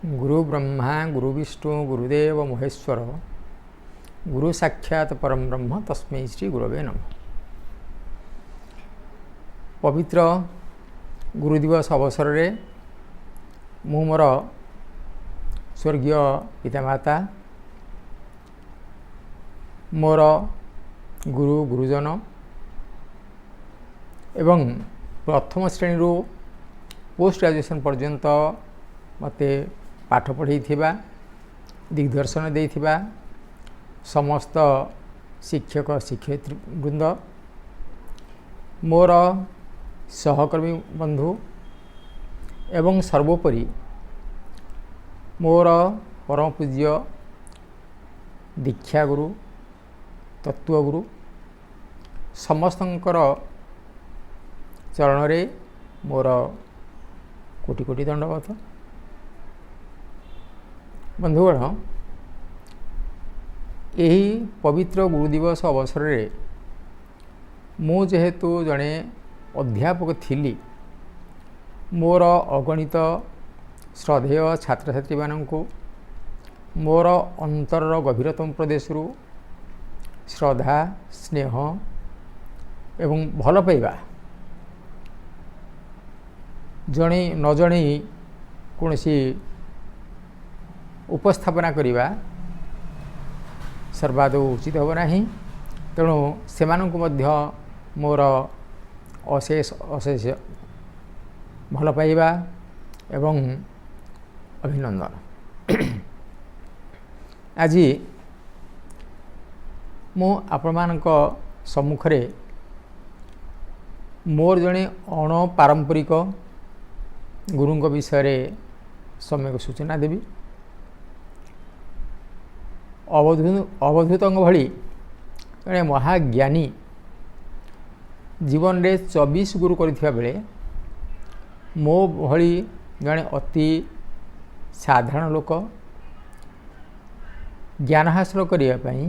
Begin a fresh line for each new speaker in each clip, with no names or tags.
ଗୁରୁ ବ୍ରହ୍ମା ଗୁରୁ ବିଷ୍ଣୁ ଗୁରୁଦେବ ମହେଶ୍ୱର, ଗୁରୁ ସାକ୍ଷାତ ପରମ ବ୍ରହ୍ମ, ତସ୍ମୈ ଶ୍ରୀ ଗୁରବେ ନମଃ। ପବିତ୍ର ଗୁରୁ ଦିବସ ଅବସରରେ ମୁଁ ମୋର ସ୍ୱର୍ଗୀୟ ପିତାମାତା, ମୋର ଗୁରୁ ଗୁରୁଜନ ଏବଂ ପ୍ରଥମ ଶ୍ରେଣୀରୁ ପୋଷ୍ଟ ଗ୍ରାଜୁଏସନ୍ ପର୍ଯ୍ୟନ୍ତ ମୋତେ ପାଠ ପଢ଼େଇଥିବା, ଦିଗ୍ଦର୍ଶନ ଦେଇଥିବା ସମସ୍ତ ଶିକ୍ଷକ ଶିକ୍ଷୟିତ୍ରୀ ବୃନ୍ଦ, ମୋର ସହକର୍ମୀ ବନ୍ଧୁ ଏବଂ ସର୍ବୋପରି ମୋର ପରମ ପୂଜ୍ୟ ଦୀକ୍ଷାଗୁରୁ, ତତ୍ତ୍ୱଗୁରୁ, ସମସ୍ତଙ୍କର ଚରଣରେ ମୋର କୋଟି କୋଟି ଦଣ୍ଡବତ। ବନ୍ଧୁଗଣ, ଏହି ପବିତ୍ର ଗୁରୁ ଦିବସ ଅବସରରେ ମୁଁ ଯେହେତୁ ଜଣେ ଅଧ୍ୟାପକ ଥିଲି, ମୋର ଅଗଣିତ ଶ୍ରଦ୍ଧେୟ ଛାତ୍ରଛାତ୍ରୀମାନଙ୍କୁ ମୋର ଅନ୍ତରର ଗଭୀରତମ ପ୍ରଦେଶରୁ ଶ୍ରଦ୍ଧା, ସ୍ନେହ ଏବଂ ଭଲ ପାଇବା ଜଣେଇ ନ ଜଣେଇ କୌଣସି ଉପସ୍ଥାପନା କରିବା ସର୍ବାଦୌ ଉଚିତ ହେବ ନାହିଁ। ତେଣୁ ସେମାନଙ୍କୁ ମଧ୍ୟ ମୋର ଅଶେଷ ଅଶେଷ ଭଲ ପାଇବା ଏବଂ ଅଭିନନ୍ଦନ। ଆଜି ମୁଁ ଆପଣମାନଙ୍କ ସମ୍ମୁଖରେ ମୋର ଜଣେ ଅଣପାରମ୍ପରିକ ଗୁରୁଙ୍କ ବିଷୟରେ ସମ୍ୟକ ସୂଚନା ଦେବି। ଅବଧୂତଙ୍କ ଭଳି ଜଣେ ମହାଜ୍ଞାନୀ ଜୀବନରେ 24 ଗୁରୁ କରିଥିବା ବେଳେ ମୋ ଭଳି ଜଣେ ଅତି ସାଧାରଣ ଲୋକ ଜ୍ଞାନ ହାସଲ କରିବା ପାଇଁ,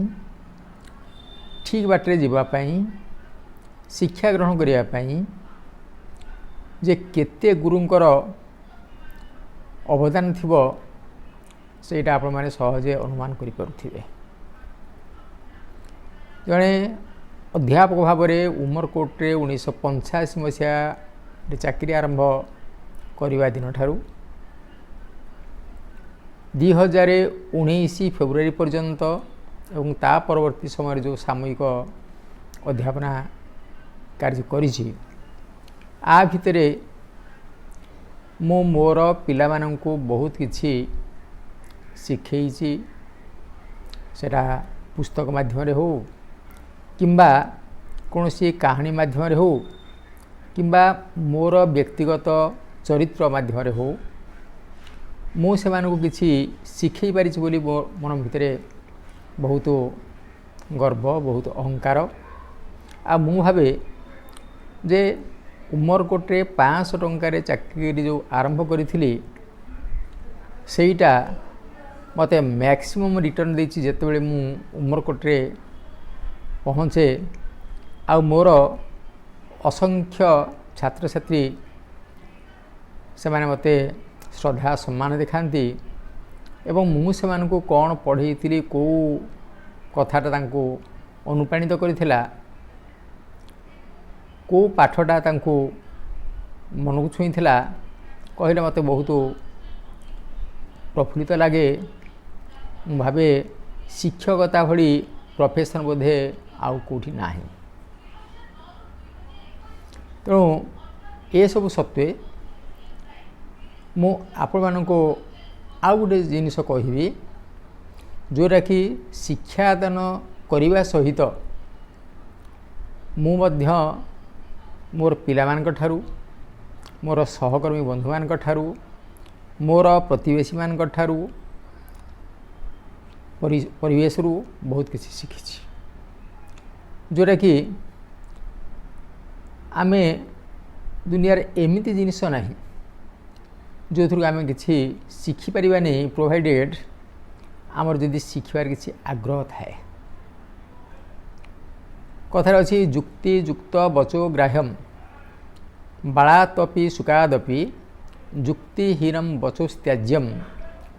ଠିକ୍ ବାଟରେ ଯିବା ପାଇଁ, ଶିକ୍ଷା ଗ୍ରହଣ କରିବା ପାଇଁ ଯେ କେତେ ଗୁରୁଙ୍କର ଅବଦାନ ଥିବ, ସେଇଟା ଆପଣମାନେ ସହଜେ ଅନୁମାନ କରିପାରୁଥିବେ। ଜଣେ ଅଧ୍ୟାପକ ଭାବରେ ଉମରକୋଟରେ 1985 ମସିହାରେ ଚାକିରି ଆରମ୍ଭ କରିବା ଦିନଠାରୁ 2019 ଫେବୃଆରୀ ପର୍ଯ୍ୟନ୍ତ ଏବଂ ତା ପରବର୍ତ୍ତୀ ସମୟରେ ଯେଉଁ ସାମୟିକ ଅଧ୍ୟାପନା କାର୍ଯ୍ୟ କରିଛି, ଆ ଭିତରେ ମୁଁ ମୋର ପିଲାମାନଙ୍କୁ ବହୁତ କିଛି ଶିଖେଇଛି। ସେଇଟା ପୁସ୍ତକ ମାଧ୍ୟମରେ ହେଉ କିମ୍ବା କୌଣସି କାହାଣୀ ମାଧ୍ୟମରେ ହେଉ କିମ୍ବା ମୋର ବ୍ୟକ୍ତିଗତ ଚରିତ୍ର ମାଧ୍ୟମରେ ହେଉ, ମୁଁ ସେମାନଙ୍କୁ କିଛି ଶିଖେଇ ପାରିଛି ବୋଲି ମୋ ମନ ଭିତରେ ବହୁତ ଗର୍ବ, ବହୁତ ଅହଙ୍କାର। ଆଉ ମୁଁ ଭାବେ ଯେ ଉମରକୋଟରେ 500 ଟଙ୍କାରେ ଚାକିରି ଯେଉଁ ଆରମ୍ଭ କରିଥିଲି, ସେଇଟା ମୋତେ ମ୍ୟାକ୍ସିମମ୍ ରିଟର୍ଣ୍ଣ ଦେଇଛି। ଯେତେବେଳେ ମୁଁ ଉମରକୋଟରେ ପହଞ୍ଚେ ଆଉ ମୋର ଅସଂଖ୍ୟ ଛାତ୍ରଛାତ୍ରୀ, ସେମାନେ ମୋତେ ଶ୍ରଦ୍ଧା ସମ୍ମାନ ଦେଖାନ୍ତି ଏବଂ ମୁଁ ସେମାନଙ୍କୁ କ'ଣ ପଢ଼େଇଥିଲି, କେଉଁ କଥାଟା ତାଙ୍କୁ ଅନୁପ୍ରାଣିତ କରିଥିଲା, କେଉଁ ପାଠଟା ତାଙ୍କୁ ମନକୁ ଛୁଇଁଥିଲା କହିଲେ ମୋତେ ବହୁତ ପ୍ରଫୁଲ୍ଲିତ ଲାଗେ। ମୁଁ ଭାବେ ଶିକ୍ଷକତା ଭଳି ପ୍ରଫେସନ୍ ବୋଧେ ଆଉ କେଉଁଠି ନାହିଁ। ତେଣୁ ଏସବୁ ସତ୍ତ୍ୱେ ମୁଁ ଆପଣମାନଙ୍କୁ ଆଉ ଗୋଟେ ଜିନିଷ କହିବି, ଯେଉଁଟାକି ଶିକ୍ଷାଦାନ କରିବା ସହିତ ମୁଁ ମଧ୍ୟ ମୋର ପିଲାମାନଙ୍କ ଠାରୁ, ମୋର ସହକର୍ମୀ ବନ୍ଧୁମାନଙ୍କ ଠାରୁ, ମୋର ପ୍ରତିବେଶୀମାନଙ୍କ ଠାରୁ, ପରିବେଶରୁ ବହୁତ କିଛି ଶିଖିଛି, ଯେଉଁଟାକି ଆମେ ଦୁନିଆରେ ଏମିତି ଜିନିଷ ନାହିଁ ଯେଉଁଥିରୁ ଆମେ କିଛି ଶିଖିପାରିବାନି, ପ୍ରୋଭାଇଡ଼େଡ଼ ଆମର ଯଦି ଶିଖିବାର କିଛି ଆଗ୍ରହ ଥାଏ। କଥାରେ ଅଛି, ଯୁକ୍ତି ଯୁକ୍ତ ବଚୋ ଗ୍ରାହ୍ୟମ ବାଳାତପି ଶୁକାଦପି, ଯୁକ୍ତିହୀନମ ବଚୋସ୍ତ୍ୟାଜ୍ୟମ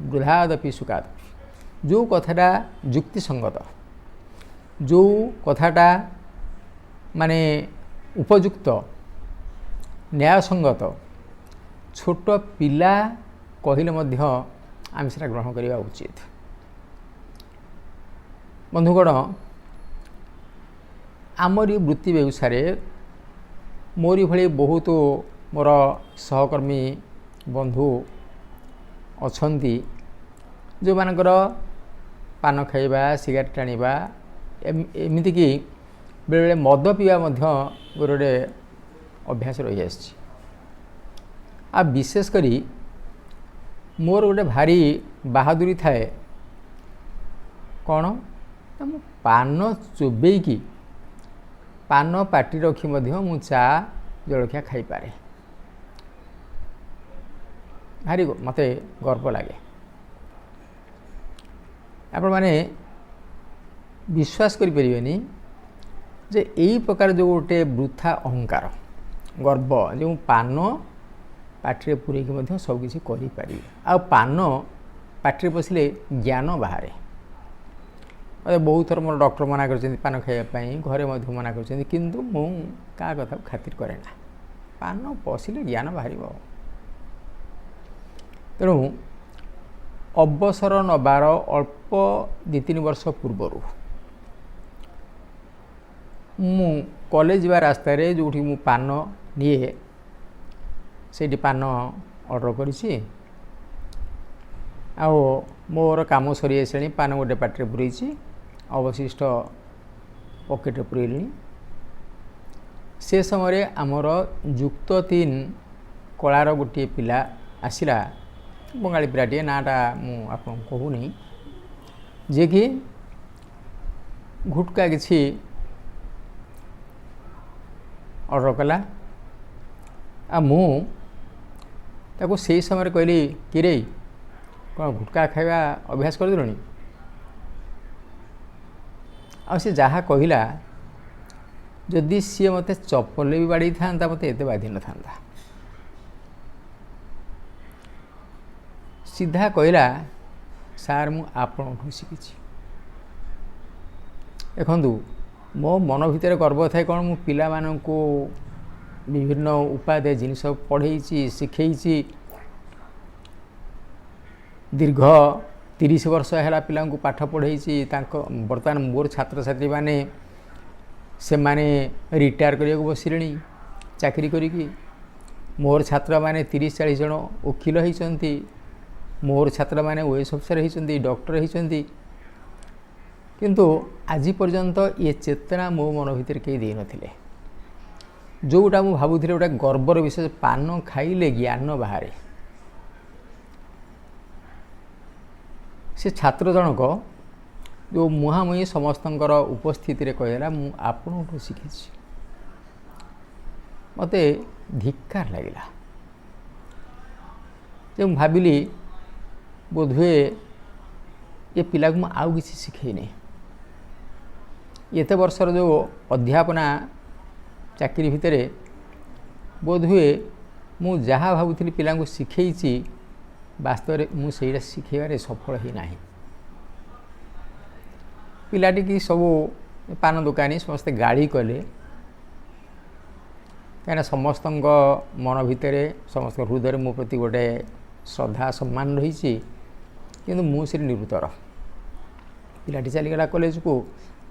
ବୃଦ୍ଧାଦପି ଶୁକାଦପି। ଯେଉଁ କଥାଟା ଯୁକ୍ତିସଙ୍ଗତ, ଯେଉଁ କଥାଟା ମାନେ ଉପଯୁକ୍ତ, ନ୍ୟାୟସଙ୍ଗତ, ଛୋଟ ପିଲା କହିଲେ ମଧ୍ୟ ଆମେ ସେଟା ଗ୍ରହଣ କରିବା ଉଚିତ। ବନ୍ଧୁଗଣ, ଆମରି ବୃତ୍ତି ବ୍ୟବସାୟରେ ମୋରି ଭଳି ବହୁତ ମୋର ସହକର୍ମୀ ବନ୍ଧୁ ଅଛନ୍ତି, ଯେଉଁମାନଙ୍କର ପାନ ଖାଇବା, ସିଗାରେଟ୍ ଟାଣିବା, ଏମିତିକି ବେଳେବେଳେ ମଦ ପିଇବା ମଧ୍ୟ ଗୋଟେ ଗୋଟେ ଅଭ୍ୟାସ ରହିଆସିଛି। ଆଉ ବିଶେଷ କରି ମୋର ଗୋଟେ ଭାରି ବାହାଦୁରୀ ଥାଏ, କ'ଣ ନା ମୁଁ ପାନ ଚୋବେଇକି, ପାନ ପାଟି ରଖି ମଧ୍ୟ ମୁଁ ଚା ଜଳଖିଆ ଖାଇପାରେ। ଭାରି ମୋତେ ଗର୍ବ ଲାଗେ। ଆପଣମାନେ ବିଶ୍ୱାସ କରିପାରିବେନି ଯେ ଏଇ ପ୍ରକାର ଯେଉଁ ଗୋଟେ ବୃଥା ଅହଙ୍କାର, ଗର୍ବ, ଯେ ମୁଁ ପାନ ପାଟିରେ ପୂରେଇକି ମଧ୍ୟ ସବୁକିଛି କରିପାରିବି। ଆଉ ପାନ ପାଟିରେ ପଶିଲେ ଜ୍ଞାନ ବାହାରେ। ମୋତେ ବହୁତ ଥର ମୋର ଡକ୍ଟର ମନା କରିଛନ୍ତି ପାନ ଖାଇବା ପାଇଁ, ଘରେ ମଧ୍ୟ ମନା କରିଛନ୍ତି, କିନ୍ତୁ ମୁଁ କାହା କଥାକୁ ଖାତିର କରେ ନା। ପାନ ପଶିଲେ ଜ୍ଞାନ ବାହାରିବ। ତେଣୁ ଅବସର ନେବାର ଅଳ୍ପ 2-3 ବର୍ଷ ପୂର୍ବରୁ ମୁଁ କଲେଜ ଯିବା ରାସ୍ତାରେ ଯେଉଁଠି ମୁଁ ପାନ ନିଏ, ସେଇଠି ପାନ ଅର୍ଡ଼ର କରିଛି। ଆଉ ମୋର କାମ ସରିଆସିଲାଣି, ପାନ ଗୋଟେ ପାଟିରେ ପୂରେଇଛି, ଅବଶିଷ୍ଟ ପକେଟରେ ପୂରେଇଲିଣି। ସେ ସମୟରେ ଆମର ଯୁକ୍ତ 3 କଳାର ଗୋଟିଏ ପିଲା ଆସିଲା, ବଙ୍ଗାଳୀ ପିଲାଟିଏ, ନାଁଟା ମୁଁ ଆପଣଙ୍କୁ କହୁନି, ଯିଏକି ଗୁଟକା କିଛି ଅର୍ଡ଼ର କଲା। ଆଉ ମୁଁ ତାକୁ ସେଇ ସମୟରେ କହିଲି, କିରେ, କ'ଣ ଗୁଟକା ଖାଇବା ଅଭ୍ୟାସ କରିଦେଲୁଣି? ଆଉ ସେ ଯାହା କହିଲା, ଯଦି ସିଏ ମୋତେ ଚପଲରେ ବି ବାଡ଼େଇଥାନ୍ତା ମୋତେ ଏତେ ବାଧିନଥାନ୍ତା। ସିଧା କହିଲା, ସାର୍, ମୁଁ ଆପଣଙ୍କଠୁ ଶିଖିଛି। ଦେଖନ୍ତୁ, ମୋ ମନ ଭିତରେ ଗର୍ବ ଥାଏ କ'ଣ, ମୁଁ ପିଲାମାନଙ୍କୁ ବିଭିନ୍ନ ଉପାଦେୟ ଜିନିଷ ପଢ଼େଇଛି, ଶିଖେଇଛି। ଦୀର୍ଘ 30 ବର୍ଷ ହେଲା ପିଲାଙ୍କୁ ପାଠ ପଢ଼େଇଛି। ତାଙ୍କ ବର୍ତ୍ତମାନ ମୋର ଛାତ୍ରଛାତ୍ରୀମାନେ ସେମାନେ ରିଟାୟାର କରିବାକୁ ବସିଲେଣି ଚାକିରି କରିକି। ମୋର ଛାତ୍ରମାନେ 30-40 ଜଣ ଓକିଲ ହେଇଛନ୍ତି, ମୋର ଛାତ୍ରମାନେ ଓଏସ୍ ଅଫିସର ହେଇଛନ୍ତି, ଡକ୍ଟର ହେଇଛନ୍ତି। କିନ୍ତୁ ଆଜି ପର୍ଯ୍ୟନ୍ତ ଏ ଚେତନା ମୋ ମନ ଭିତରେ କେହି ଦେଇନଥିଲେ, ଯେଉଁଟା ମୁଁ ଭାବୁଥିଲି ଗୋଟେ ଗର୍ବର ବିଷୟ, ପାନ ଖାଇଲେ ଜ୍ଞାନ ବାହାରେ। ସେ ଛାତ୍ର ଜଣକ ଯେଉଁ ମୁହାଁମୁହିଁ ସମସ୍ତଙ୍କର ଉପସ୍ଥିତିରେ କହିଲା, ମୁଁ ଆପଣଙ୍କଠୁ ଶିଖିଛି, ମୋତେ ଧିକ୍କାର ଲାଗିଲା। ଯେ ମୁଁ ଭାବିଲି ବୋଧହୁଏ ଏ ପିଲାକୁ ମୁଁ ଆଉ କିଛି ଶିଖେଇନି। ଏତେ ବର୍ଷର ଯେଉଁ ଅଧ୍ୟାପନା ଚାକିରି ଭିତରେ ବୋଧହୁଏ ମୁଁ ଯାହା ଭାବୁଥିଲି ପିଲାଙ୍କୁ ଶିଖେଇଛି, ବାସ୍ତବରେ ମୁଁ ସେଇଟା ଶିଖେଇବାରେ ସଫଳ ହେଇନାହିଁ। ପିଲାଟିକି ସବୁ ପାନ ଦୋକାନୀ ସମସ୍ତେ ଗାଳି କଲେ, କାହିଁକିନା ସମସ୍ତଙ୍କ ମନ ଭିତରେ, ସମସ୍ତଙ୍କ ହୃଦୟରେ ମୋ ପ୍ରତି ଗୋଟେ ଶ୍ରଦ୍ଧା ସମ୍ମାନ ରହିଛି, କିନ୍ତୁ ମୁଁ ସେଠି ନିରୁତ୍ତର। ପିଲାଟି ଚାଲିଗଲା କଲେଜକୁ,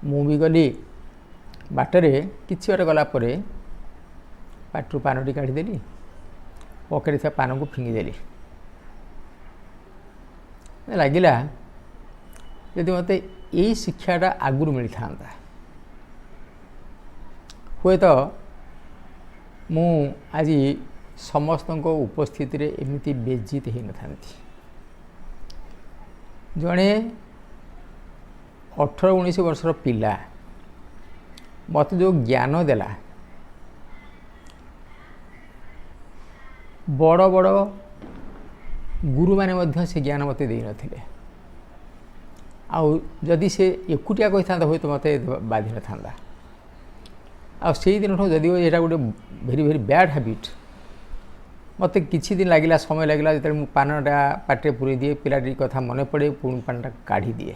ମୁଁ ବି ଗଲି। ବାଟରେ କିଛି ବାଟ ଗଲା ପରେ ପାଟିରୁ ପାନଟି କାଢ଼ିଦେଲି, ପକେଟରେ ଥିବା ପାନକୁ ଫିଙ୍ଗିଦେଲି। ଲାଗିଲା ଯଦି ମୋତେ ଏଇ ଶିକ୍ଷାଟା ଆଗରୁ ମିଳିଥାନ୍ତା, ହୁଏତ ମୁଁ ଆଜି ସମସ୍ତଙ୍କ ଉପସ୍ଥିତିରେ ଏମିତି ବେଜିତ ହେଇନଥାନ୍ତି। ଜଣେ 18-19 ବର୍ଷର ପିଲା ମୋତେ ଯେଉଁ ଜ୍ଞାନ ଦେଲା, ବଡ଼ ବଡ଼ ଗୁରୁମାନେ ମଧ୍ୟ ସେ ଜ୍ଞାନ ମୋତେ ଦେଇନଥିଲେ। ଆଉ ଯଦି ସେ ଏକୁଟିଆ କହିଥାନ୍ତା, ହୁଏତ ମୋତେ ବାଧିନଥାନ୍ତା। ଆଉ ସେଇ ଦିନଠୁ ଯଦିଓ ଏଇଟା ଗୋଟେ ଭେରି ଭେରି ବ୍ୟାଡ଼୍ ହ୍ୟାବିଟ୍, ମୋତେ କିଛି ଦିନ ଲାଗିଲା, ସମୟ ଲାଗିଲା। ଯେତେବେଳେ ମୁଁ ପାନଟା ପାଟିରେ ପୁରେଇ ଦିଏ, ପିଲାଟି କଥା ମନେ ପଡ଼େ, ପୁଣି ପାନଟା କାଢ଼ି ଦିଏ।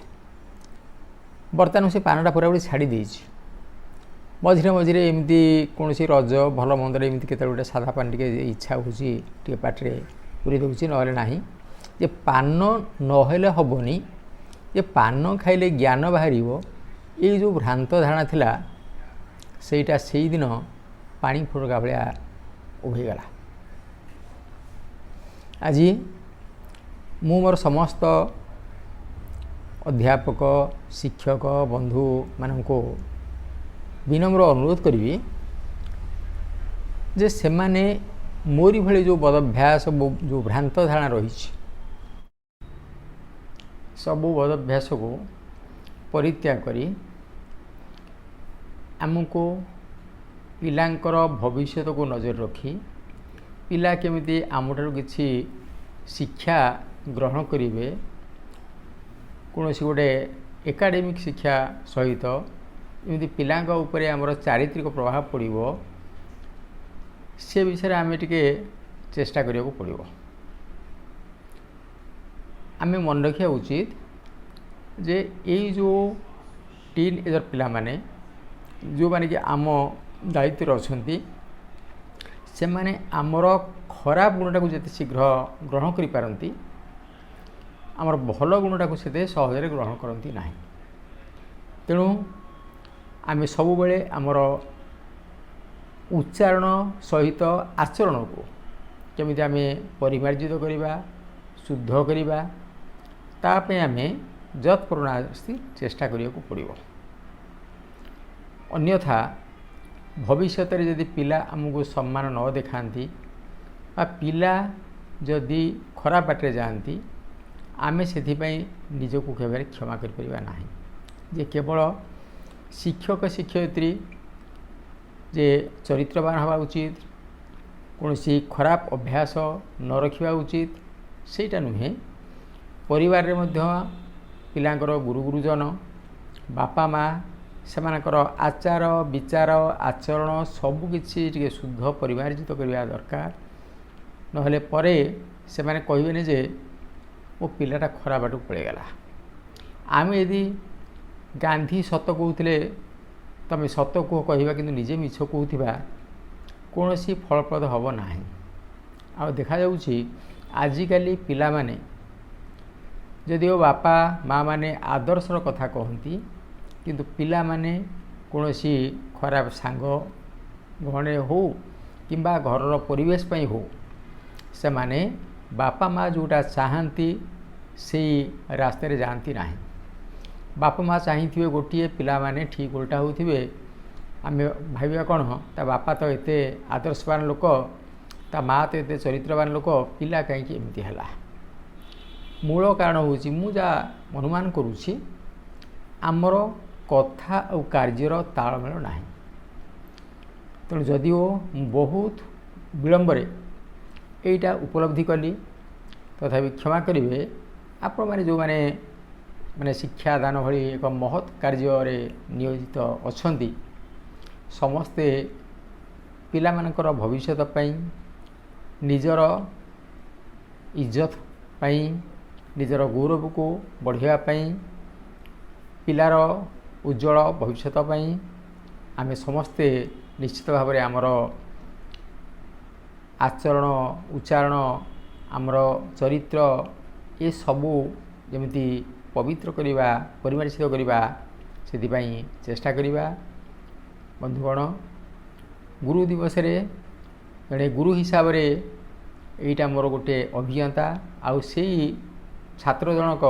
ବର୍ତ୍ତମାନ ମୁଁ ସେ ପାନଟା ପୁରାପୁରି ଛାଡ଼ି ଦେଇଛି। ମଝିରେ ମଝିରେ ଏମିତି କୌଣସି ରଜ ଭଲ ମନ୍ଦରେ ଏମିତି କେତେବେଳେ ଗୋଟେ ସାଧା ପାନ ଟିକେ ଇଚ୍ଛା ହେଉଛି, ଟିକେ ପାଟିରେ ପୁରେଇ ଦେଉଛି, ନହେଲେ ନାହିଁ। ଯେ ପାନ ନହେଲେ ହେବନି, ଯେ ପାନ ଖାଇଲେ ଜ୍ଞାନ ବାହାରିବ, ଏଇ ଯେଉଁ ଭ୍ରାନ୍ତ ଧାରଣା ଥିଲା, ସେଇଟା ସେଇଦିନ ପାଣି ଫୋଟକା ଭଳିଆ ଉଭେଇଗଲା। ଆଜି ମୁଁ ମୋର ସମସ୍ତ ଅଧ୍ୟାପକ, ଶିକ୍ଷକ ବନ୍ଧୁମାନଙ୍କୁ ବିନମ୍ର ଅନୁରୋଧ କରିବି ଯେ ସେମାନେ ମୋରି ଭଳି ଯେଉଁ ବଦଭ୍ୟାସ, ଯେଉଁ ଭ୍ରାନ୍ତ ଧାରଣା ରହିଛି, ସବୁ ବଦଭ୍ୟାସକୁ ପରିତ୍ୟାଗ କରି ଆମକୁ ପିଲାଙ୍କର ଭବିଷ୍ୟତକୁ ନଜର ରଖି, ପିଲା କେମିତି ଆମଠାରୁ କିଛି ଶିକ୍ଷା ଗ୍ରହଣ କରିବେ, କୌଣସି ଗୋଟେ ଏକାଡ଼େମିକ୍ ଶିକ୍ଷା ସହିତ ଏମିତି ପିଲାଙ୍କ ଉପରେ ଆମର ଚାରିତ୍ରିକ ପ୍ରଭାବ ପଡ଼ିବ, ସେ ବିଷୟରେ ଆମେ ଟିକେ ଚେଷ୍ଟା କରିବାକୁ ପଡ଼ିବ। ଆମେ ମନେ ରଖିବା ଉଚିତ ଯେ ଏଇ ଯେଉଁ ଟିନ୍ ଏଜର୍ ପିଲାମାନେ, ଯେଉଁମାନେ କି ଆମ ଦାୟିତ୍ୱରେ ଅଛନ୍ତି, ସେମାନେ ଆମର ଖରାପ ଗୁଣଟାକୁ ଯେତେ ଶୀଘ୍ର ଗ୍ରହଣ କରିପାରନ୍ତି, ଆମର ଭଲ ଗୁଣଟାକୁ ସେତେ ସହଜରେ ଗ୍ରହଣ କରନ୍ତି ନାହିଁ। ତେଣୁ ଆମେ ସବୁବେଳେ ଆମର ଉଚ୍ଚାରଣ ସହିତ ଆଚରଣକୁ କେମିତି ଆମେ ପରିମାର୍ଜିତ କରିବା, ଶୁଦ୍ଧ କରିବା, ତା ପାଇଁ ଆମେ ଯତ୍ପରୋନାସ୍ତି ଚେଷ୍ଟା କରିବାକୁ ପଡ଼ିବ। ଅନ୍ୟଥା ଭବିଷ୍ୟତରେ ଯଦି ପିଲା ଆମକୁ ସମ୍ମାନ ନ ଦେଖାନ୍ତି ବା ପିଲା ଯଦି ଖରାପ ବାଟରେ ଯାଆନ୍ତି, ଆମେ ସେଥିପାଇଁ ନିଜକୁ କେବେ କ୍ଷମା କରିପାରିବା ନାହିଁ। ଯେ କେବଳ ଶିକ୍ଷକ ଶିକ୍ଷୟିତ୍ରୀ ଯେ ଚରିତ୍ରବାନ ହେବା ଉଚିତ, କୌଣସି ଖରାପ ଅଭ୍ୟାସ ନ ରଖିବା ଉଚିତ, ସେଇଟା ନୁହେଁ। ପରିବାରରେ ମଧ୍ୟ ପିଲାଙ୍କର ଗୁରୁ ଗୁରୁଜନ, ବାପା ମା', ସେମାନଙ୍କର ଆଚାର ବିଚାର ଆଚରଣ ସବୁକିଛି ଟିକେ ଶୁଦ୍ଧ ପରିମାର୍ଜିତ କରିବା ଦରକାର। ନହେଲେ ପରେ ସେମାନେ କହିବେନି ଯେ ମୋ ପିଲାଟା ଖରାପ ବାଟକୁ ପଳେଇଗଲା। ଆମେ ଯଦି ଗାନ୍ଧୀ ସତ କହୁଥିଲେ, ତୁମେ ସତ କୁହ କହିବା, କିନ୍ତୁ ନିଜେ ମିଛ କହୁଥିବା, କୌଣସି ଫଳପ୍ରଦ ହେବ ନାହିଁ। ଆଉ ଦେଖାଯାଉଛି ଆଜିକାଲି ପିଲାମାନେ ଯଦିଓ ବାପା ମାଆମାନେ ଆଦର୍ଶର କଥା କହନ୍ତି, କିନ୍ତୁ ପିଲାମାନେ କୌଣସି ଖରାପ ସାଙ୍ଗ ଗହଣରେ ହେଉ କିମ୍ବା ଘରର ପରିବେଶ ପାଇଁ ହେଉ, ସେମାନେ ବାପା ମା' ଯେଉଁଟା ଚାହାନ୍ତି ସେଇ ରାସ୍ତାରେ ଯାଆନ୍ତି ନାହିଁ। ବାପା ମା' ଚାହିଁଥିବେ ଗୋଟିଏ, ପିଲାମାନେ ଠିକ୍ ଓଲଟା ହେଉଥିବେ। ଆମେ ଭାବିବା କ'ଣ, ତା ବାପା ତ ଏତେ ଆଦର୍ଶବାନ ଲୋକ, ତା ମା' ତ ଏତେ ଚରିତ୍ରବାନ ଲୋକ, ପିଲା କାହିଁକି ଏମିତି ହେଲା? ମୂଳ କାରଣ ହେଉଛି, ମୁଁ ଯାହା ଅନୁମାନ କରୁଛି, ଆମର କଥା ଆଉ କାର୍ଯ୍ୟର ତାଳମେଳ ନାହିଁ। ତେଣୁ ଯଦିଓ ମୁଁ ବହୁତ ବିଳମ୍ବରେ ଏଇଟା ଉପଲବ୍ଧି କଲି, ତଥାପି କ୍ଷମା କରିବେ ଆପଣମାନେ, ଯେଉଁମାନେ ମାନେ ଶିକ୍ଷାଦାନ ଭଳି ଏକ ମହତ୍ କାର୍ଯ୍ୟରେ ନିୟୋଜିତ ଅଛନ୍ତି। ସମସ୍ତେ ପିଲାମାନଙ୍କର ଭବିଷ୍ୟତ ପାଇଁ, ନିଜର ଇଜ୍ଜତ ପାଇଁ, ନିଜର ଗୌରବକୁ ବଢ଼ାଇବା ପାଇଁ, ପିଲାର ଉଜ୍ଜଳ ଭବିଷ୍ୟତ ପାଇଁ ଆମେ ସମସ୍ତେ ନିଶ୍ଚିତ ଭାବରେ ଆମର ଆଚରଣ, ଉଚ୍ଚାରଣ, ଆମର ଚରିତ୍ର ଏସବୁ ଯେମିତି ପବିତ୍ର କରିବା, ପରିମାର୍ଜିତ କରିବା, ସେଥିପାଇଁ ଚେଷ୍ଟା କରିବା। ବନ୍ଧୁଗଣ, ଗୁରୁ ଦିବସରେ ଜଣେ ଗୁରୁ ହିସାବରେ ଏଇଟା ମୋର ଗୋଟିଏ ଅଭିଜ୍ଞତା। ଆଉ ସେଇ ଛାତ୍ର ଜଣକ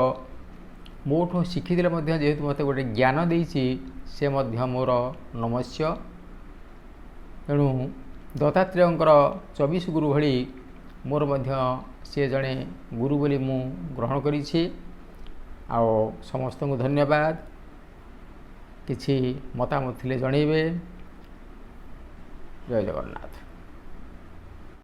ମୋଠୁ ଶିଖିଥିଲେ ମଧ୍ୟ ଯେହେତୁ ମୋତେ ଗୋଟେ ଜ୍ଞାନ ଦେଇଛି, ସେ ମଧ୍ୟ ମୋର ନମସ୍ୟ। ତେଣୁ ଦତ୍ତାତ୍ରେୟଙ୍କର 24 ଗୁରୁ ଭଳି ମୋର ମଧ୍ୟ ସିଏ ଜଣେ ଗୁରୁ ବୋଲି ମୁଁ ଗ୍ରହଣ କରିଛି। ଆଉ ସମସ୍ତଙ୍କୁ ଧନ୍ୟବାଦ। କିଛି ମତାମତ ଥିଲେ ଜଣେଇବେ। ଜୟ ଜଗନ୍ନାଥ।